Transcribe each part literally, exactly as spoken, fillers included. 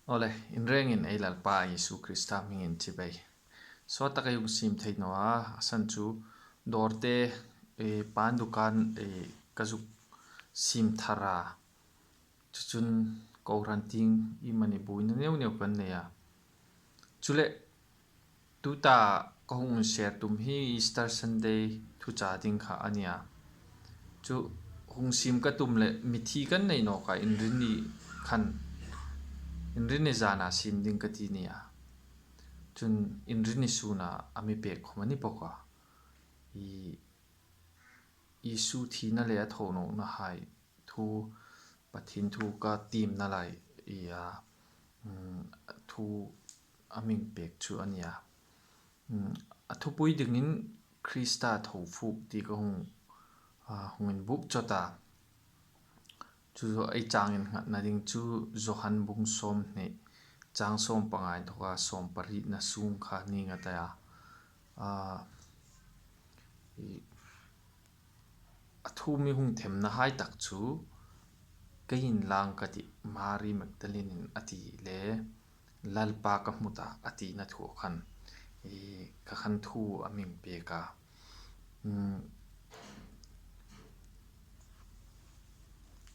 Awle, inrengin ei Lalpa Isu Krista hmingin chibai. Sawt tak ei hung siem thei naw a, a san chu dawrte, e, pan dukan, e, ka zuk siem thar a. Chu chun kohran tieng iemani buoina neu neu kan nei a. Chule, tuta ka hung share tum hi Easter Sunday thucha ding kha a nia. Chu hung siem ka tum le mithi kan nei nawk a, Inrinni khan, Inrinni zana siem ding ka ti nia. Chun Inrinni suna a mi pek khom a ni bawk a. I, Isu thina le a thonawkna hai thu, Pathien thu ka tiemna lai, i, a, mm, thu a mi pek chu a nia. Mm, a thupui dingin Krista tho fuk ti ka hung, a, hung inbuk chawt a. Chu ei chang innghatna ding chu Johan bung sawmhni, chang sawmpanga inthoka sawmparietna sung kha ni ngat a. A, i, a thu mi hung themna hai tak chu, "Kei'n lang ka tih," Mari Magdalene-in a ti le, "Lalpa ka hmu ta," a tina thu khan, i, kha khan thu a mi pek a. Mm,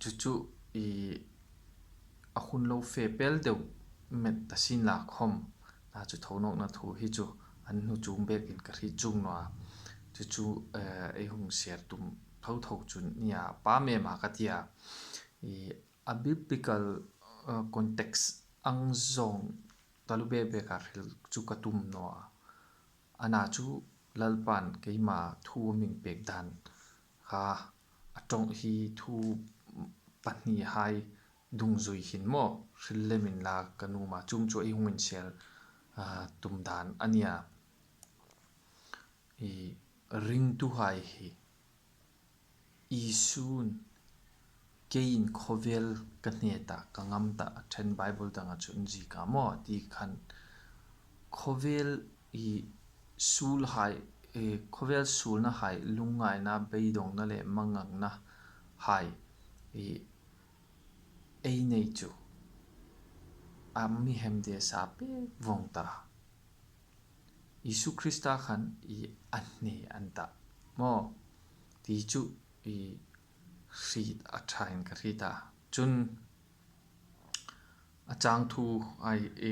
chu chu, i, a hun lo fe pel deu met ta sien la khom, a chu thonawkna thu hi chu an hnu chuong bekin ka hriet chuong naw a. Chu chu, eh, ei hung share tum tho tho chu nia, pa mema ka tia. I, a biblical, eh, context ang zawng taluo bek bek a hril chu ka tum naw a. Ana chu Lalpan keima thu a mi pek dan kha, a ṭawng hi thu pahni hai dungzui hin maw, hril lem inla ka nuom a, chuong chu ei hung inshare, a, tum dan a nia. I, ringtuhai hi Isu'n, "Kei'n khawvel ka hne ta, ka ngam ta, a ṭhen Bible danga chun ziek a maw," ti khan, khawvel i suol hai, e, khawvel suolna hai, lungngaina, beidongna le mangangna hai, e, ei nei chu a mi hemde sa pek vawng ta. Isu Krista khan i a hne an ta maw, ti chu i hriet a ṭhain ka hriet a. Chun a chang thu ai, e,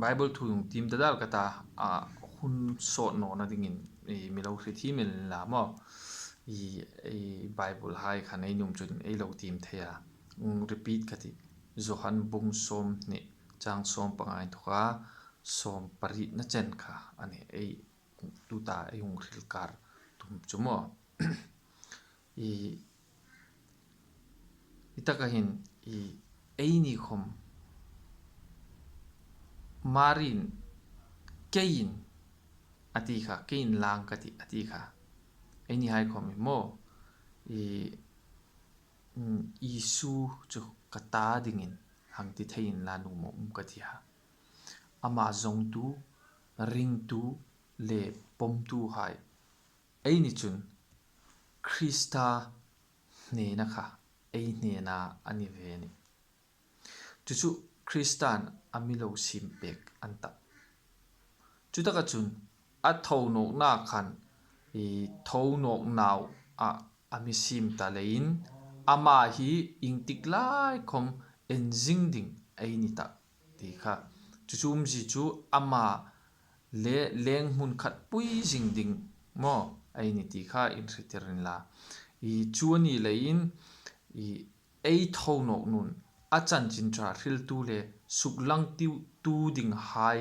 Bible thu hung tiem ta dal ka ta, a hun sawt nawna dingin, e, mi lo hriet thiem el inla maw. I, e, Bible hai khan ei nuom chun ei lo tiem thei a. Hung repeat ka tih. Johan bung sawmhni, chang sawmpanga inthoka sawmparietna chen kha a nih, ei tuta ei hung hril kar tum chu maw. I, i taka hin, i, eini khom Mari'n, "Kei'n," a ti kha, "Kei'n lang ka tih," a ti kha. Eini hai khom hi maw, i, mm, Isu chu ka ta dingin hang ti thei inla nuom a um ka ti a. Ama zawngtu, ringtu le pawmtuhai eini chun Krista hnena kha ei hnena a ni ve a nih. Chu chu Krista'n a mi lo siem pek an ta. Chutaka chun a thonawkna khan i thonawk nauah a mi siem ta leiin ama hi iengtik lai khom en zing ding ei ni ta ti kha. Chu chu umzie chu ama le leng hmun khat pui zing ding maw ei ni ti kha inhriettir inla. I chu a ni leiin i ei thonawk nun a chanchin ṭha hriltu le suklangtu dinghai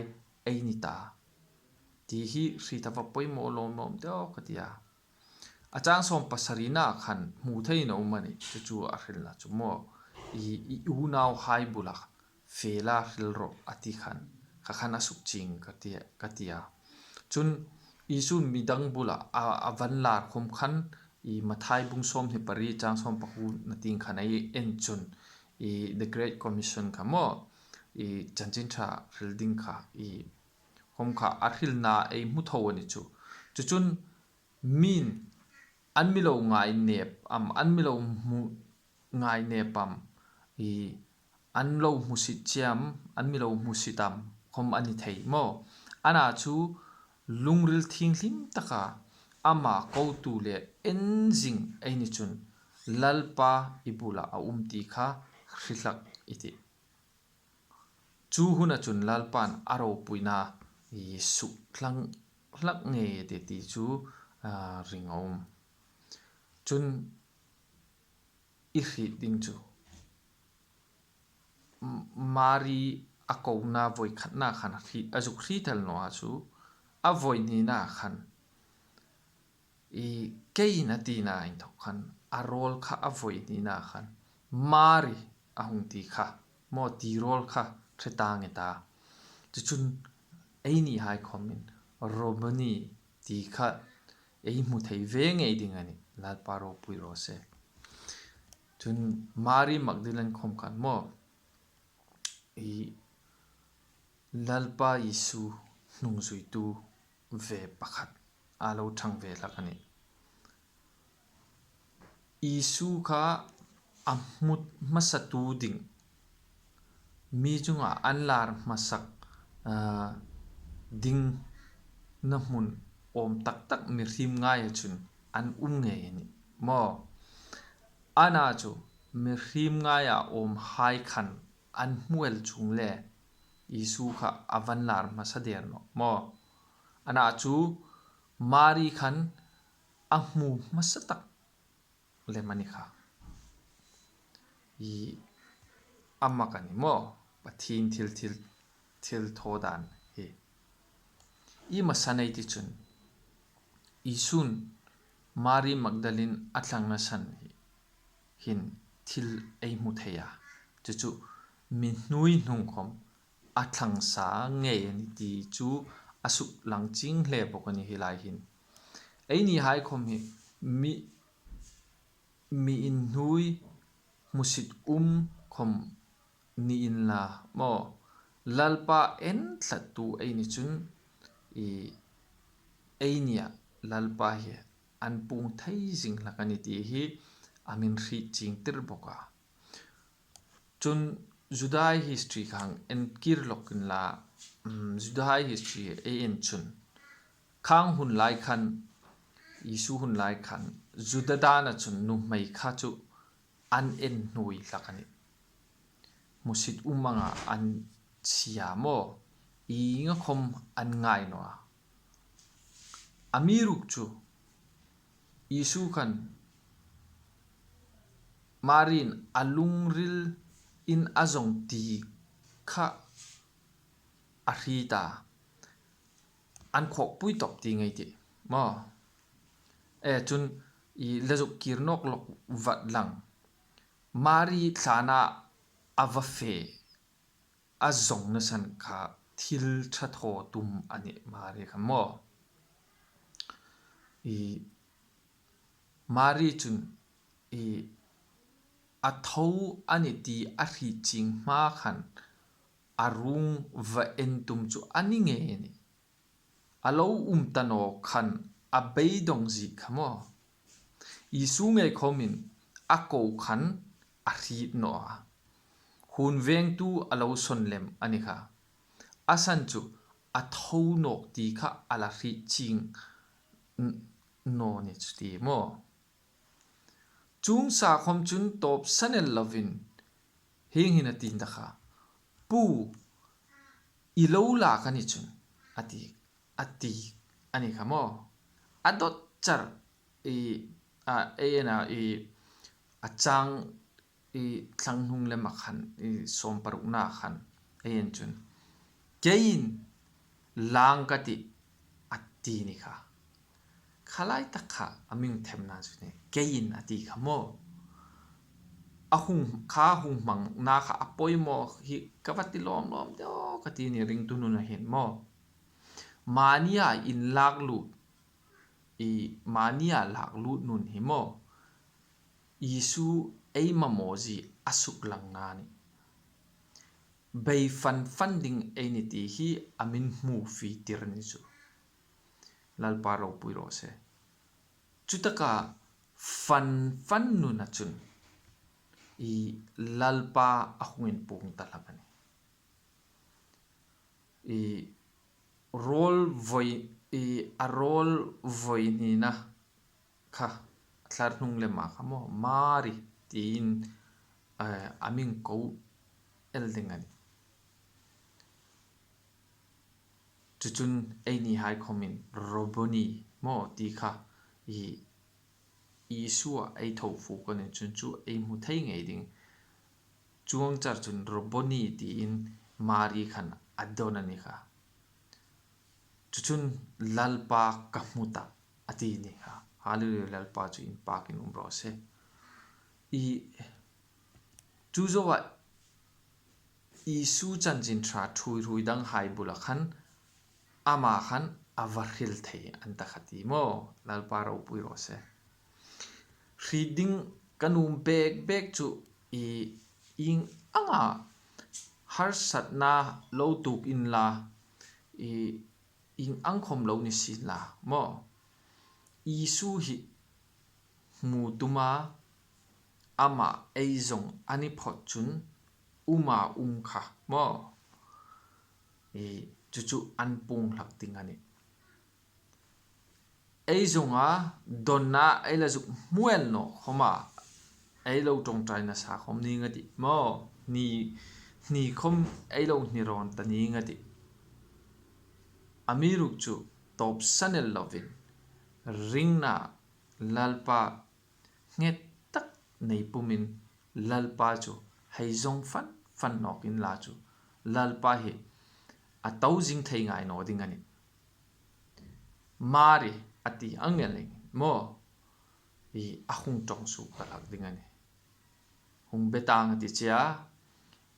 ei ni ta ti hi hriet a va poimaw lawm lawm deu ka ti a. A chang sawmpasarina khan hmu theiin a um a nih, chu chu a hrilna chu maw. I, i unauhai bula fela hril rawh a ti khan, kha khan a suk chieng ka ti, ka ti a. Chun Isu'n midang bula a, a van lar khom khan i Mathai bung sawmhni pariet chang sawmpakua tieng khan ei en chun i The Great Commission kha maw, i chanchin ṭha hril ding kha i khom kha a hrilna ei hmu tho a ni chu. Chu chun mi'n an mi lo ngainep am, an mi lo hmu ngainep am, i an lo hmusit chiam, an mi lo hmusit am khom a ni thei maw? Ana chu lungril thienghlim taka ama kotu le en zing ei ni chun Lalpa i bula a um ti kha hre hlak i tih. Chu huna chun Lalpan a ropuina i suk tlang hlak ngei a tih ti chu, a, ring a um. Chun i hriet ding chu M-, Mari a kona voi khatna khan hriet, a zuk hriet el naw a chu, a voi nina khan i keiin a tina inthok khan, a rawl kha a voi nina khan Mari a hung ti kha, maw ti rawl kha hre ta nge ta. Chu chun einihai khomin Rabboni ti kha ei hmu thei ve ngei ding a nih, Lalpa ropui raw se. Chun Mari Magdalene khom khan maw, i Lalpa Isu hnungzuitu ve pakhat a lo ṭhang ve hlak a nih. Isu kha a hmu hmasatu ding, mi chunga an lar hmasak, a, dingna hmun awm tak tak mihriem ngaia chun an um ngei a nih maw? Ana chu mihriem ngaia awmhai khan an hmu el chuong le Isu kha a van lar hmasa der nawh maw? Ana chu Mari khan a hmu hmasa tak lem a ni kha. I ama kha ni maw, Pathien thil, thil, thil thaw dan hi. I hmasa nei ti chun, Isun Mari Magdalene a thlangna san hi, hin thil ei hmu thei a. Chu chu mi hnuoi hnung khom a thlang sa ngei a ni ti chu a suk lang chieng hle bawk a ni hi lai hin. Einihai khom hi mi, mi inhnuoi hmusit um khom ni inla maw, Lalpa en thlatu ei ni chun, i, einia Lalpa hi an puong thei zing hlak a ni ti hi a min hriet chieng tir bawk a. Chun Juda history kha hang en kir lawk inla, um, Juda history ei en chun, khang hun lai khan, Isu hun lai khan, Juda dana chun nuhmei kha chu an en hnuoi hlak a nih. Hmusit um anga an sie a maw, ienga khom an ngai naw a. Amiruokchu Isu khan Mari'n a lungrilin a zawng ti kha a hriet a, an khawkpui tawp ti ngei ti maw. E, chun i la zuk kir nawk lawk vat lang. Mari thlana a va fe a zawngna san kha thil ṭha thaw tum a nih Mari kha maw. I Mari chun i a tho a ni ti a hriet chieng hma khan a ruong va en tum chu a ni ngei a nih. A lo um ta naw khan a beidong zie kha maw. Isu ngei khomin a ko khan a hriet naw a. Hun vengtu a lo sawn lem a ni kha. A san chu a tho nawk ti kha a la hriet chieng n-, naw ni chu ti maw. Chuong sa khom chun tawp san el lovin hieng hin a ti ta kha. Pu, i lo lak a ni chun, a ti, a ti a ni kha maw. A dawt char i, a, ei en a i, a chang i thlang hnung lema khan, i sawm parukna khan, ei en chun. Keiin lang ka tih a ti ni kha. Kha lai tak kha a mi themna chu ni. Keiin a ti kha maw. A hung, kha hung hmangna kha a poimaw hi ka va ti lawm lawm de aw ka ti ni ringtu nuna hin maw. Mania inlak lut, i mania lak lut nun hi maw. Isu ei mamaw zie a suk langna ni. Bei fan fan ding ei ni ti hi a min hmu fie tir ni chu. Lalpa ropui raw se. Chutaka fan fan nuna chun i Lalpa a hung inpuong ta hlak a nih. I rawl voi, i a rawl voi hnina kha thlarhnung lema kha maw, Mari tiin, eh, a mi ko el ding a nih. Chuchun eini hai khawmin Rabboni maw ti kha i Isua ei tho fuk a ni chun chu ei hmu thei ngei ding. Chuong char chun Rabboni tiin Mari khan a don a ni kha. Chuchun Lalpa ka hmu ta a ti ni kha. Hallelujah, Lalpa chu inpakin um raw se. I chu zoa Isu chanchin ṭha ṭhuoi hrui dang hai bula khan ama khan a va hril thei an ta kha ti maw. Lalpa ropui raw se. Hriet ding ka nuom bek bek chu i ieng anga harsatna lo tuok inla, i ieng ang khawm lo ni sienla maw, Isu hi hmu tuma ama ei zong a ni phot chun uma um kha maw, i chuchu an puong hlak ding a nih. Ei zonga donna ei la zuk hmu el naw khawma ei lo ṭawngṭai nasa khawm ning a tih maw, ni, ni khawm ei lo hni rawn ta ning a tih. Amiruokchu tawpsan el lovin ringna Lalpa nghet tak nei pumin Lalpa chu hei zong fan fan nawk inla chu Lalpa hi a to zing thei ngai naw ding a nih. Mari a ti ang el ning maw, i a hung ṭawng suok ta hlak ding a nih. Hung be tang a ti che a,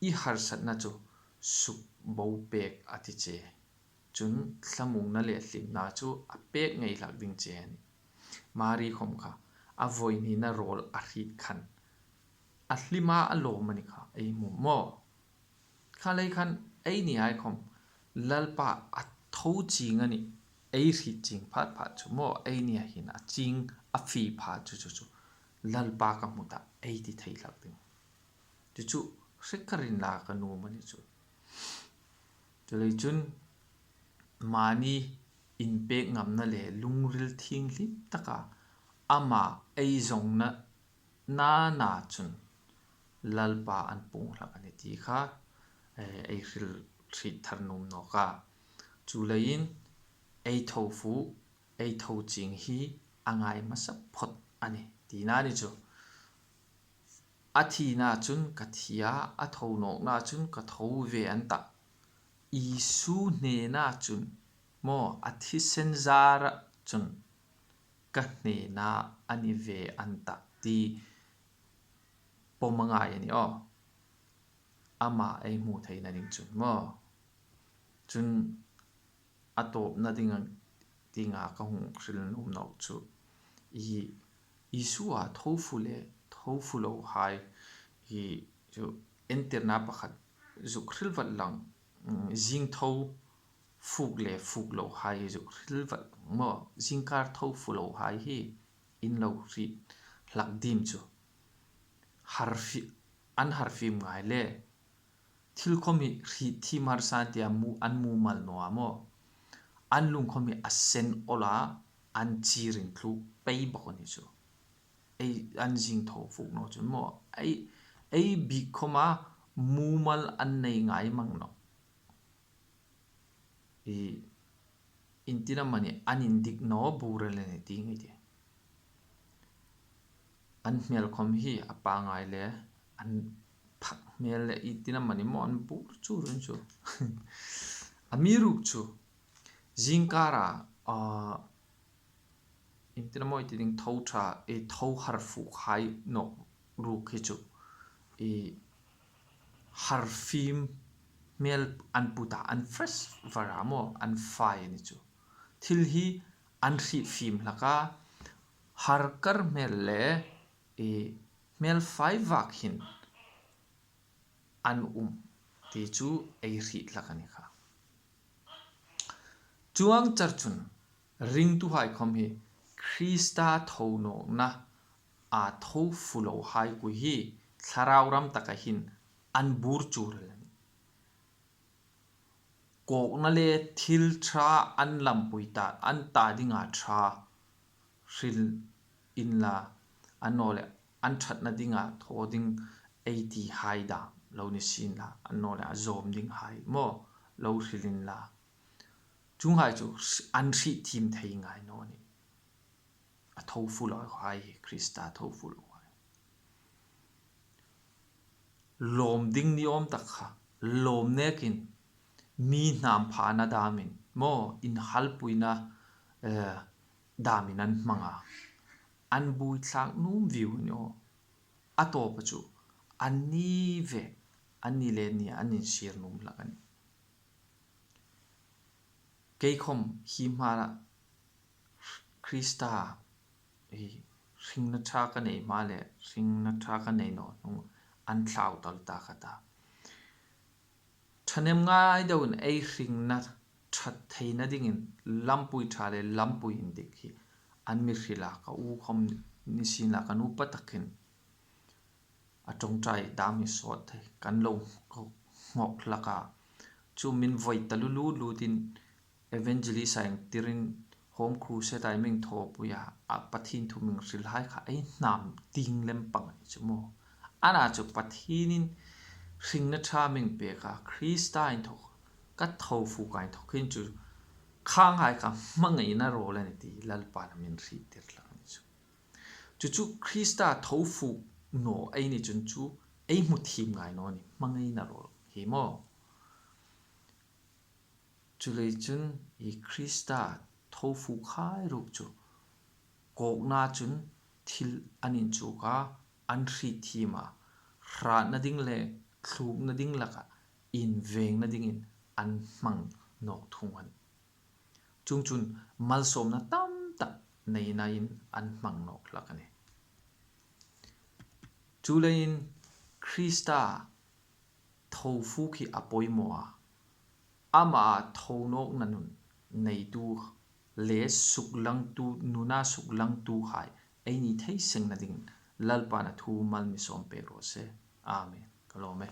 i harsatna chu suk bo pek a ti che. Chun thlamuongna le hlimna chu a pek ngei hlak ding che a nih. Mari khawm kha a voi hnina rawl a hriet khan a hlima a lawm a ni kha ei hmu maw. Kha lei khan eini hai khawm Lalpa a tho ching a nih, ei hriet ching phat phat chu maw, eini a hin a ching a fie phat chu chu chu Lalpa ka hmu ta ei ti thei hlak ding. Chu chu hre ka ring la ka nuom a ni chu. Chuleiin chun mani inpek ngamna le lungril thienghlim taka ama ei zongna nana chun Lalpa an puong hlak a nih ti kha, eh, ei hril hriet thar nuom nawk a. Chuleiin ei tho fuk, ei tho ching hi a ngai hmasa phot a nih tina a ni chu. A thina chun ka thi a, a tho nawkna chun ka tho ve an ta. Isu hnena chun maw, a thisen zara chun ka hnena a ni ve an ta ti pawm a ngai a ni aw. Ama ei hmu theina ding chun maw. Chun a tawpna dinga, dinga ka hung hril nuom nawk chu i, Isua tho fuk le tho fuk lo hai hi chu entirna pakhat zuk hril vat lang, mm, zing tho fuk le fuk lo hai zuk hril vat lang maw, zingkar tho fuk lo hai hi in lo hriet hlak dim chu. Har fie, an har fiem ngai le. Thil khawm hi hriet thiem harsa tia mu, an mumal naw a maw. An lung khawm hi a sen ola an chi ring thluk pei bawk a ni chu. Ei, an zing tho fuk naw chun maw. Ei, ei bik khawma mumal an nei ngai mang nawh. I, intina mani an indik naw bur a le ni ti ngai ti. An hmel khawm hi a pangngai le, an phak hmel le intina mani maw an bur chu run chu. Amiruokchu, zingkara, a, intina maw ti ding tho ṭha, e, tho har fuk hai nawk ruok hi chu. E, har fiem hmel an put a, an fresh var a maw, an fai a ni chu. Thil hi an hriet fiem hlak a, har kar hmel le, e, hmel fai vak hin an um ti chu ei hriet hlak a ni kha. Chuong char chun ringtuhai khawm hi Krista tho nawkna a tho fuk lo hai kui hi thlarau ram taka hin an bur chur a nih. Kawkna le thil ṭha an lampui ta, an ta dinga ṭha hril inla, annawleh an ṭhatna dinga thaw ding ei ti hai dam lo ni sienla, annawleh a zawm ding hai maw lo hril inla, chuonghai chu an hriet thiem thei ngai naw nih. A tho fu lo hai, Krista tho fu lo hai. Lawm ding ni awm tak kha, lawm nekin mi hnam phana damin, maw inhalpuina, eh, damin an hmang a. An buoithlak nuom viu ni aw. A tawpa chu an ni ve, an ni le ni an insir nuom hlak a nih. Kei khom hi hma Krista hi hringna ṭha ka nei hma le hringna ṭha ka nei naw hnung an thlau tal ta ka ta. Ṭhahnem ngai deuin ei hringna ṭhat theina dingin lampui ṭha le lampui indik hi an mi hril a, ka u khom ni sienla ka nu pa tak hin a ṭawngṭai dam hi sawt thei kan lo nghawk hlak a. Chu min voi ta lu lut lutin evangelist a ieng tirin home crusade a min thawpui a, a Pathien thu min hril hai kha ei hnam tieng lem pang a ni chu maw. Ana chu Pathienin hringna ṭha min pek a, Krista inthawk, ka tho fu ka inthawk hin chu khang hai kha hmangaina rawl a nih ti Lalpan a min hriettir hlak a ni chu. Chu chu Krista tho fu naw ei ni chun chu ei hmu thiem ngai naw ni, hmangaina rawl hi maw. Chuleiin chun i Krista tho fu khai ruok chu kawkna chun thil an inchuk a, an hriet thiem a, hratna ding le thlukna ding laka invengna dingin an hmang nawk thung a nih. Chuongchun malsawmna tam tak neinain an hmang nawk hlak a nih. Chuleiin Krista tho fu khi a poimaw a, ama tho nawkna nun neitu le suklangtu, nuna suklangtuhai ei ni thei sengna dingin Lalpan a thu mal mi sawm pek raw se. Amen. Ka lawm e.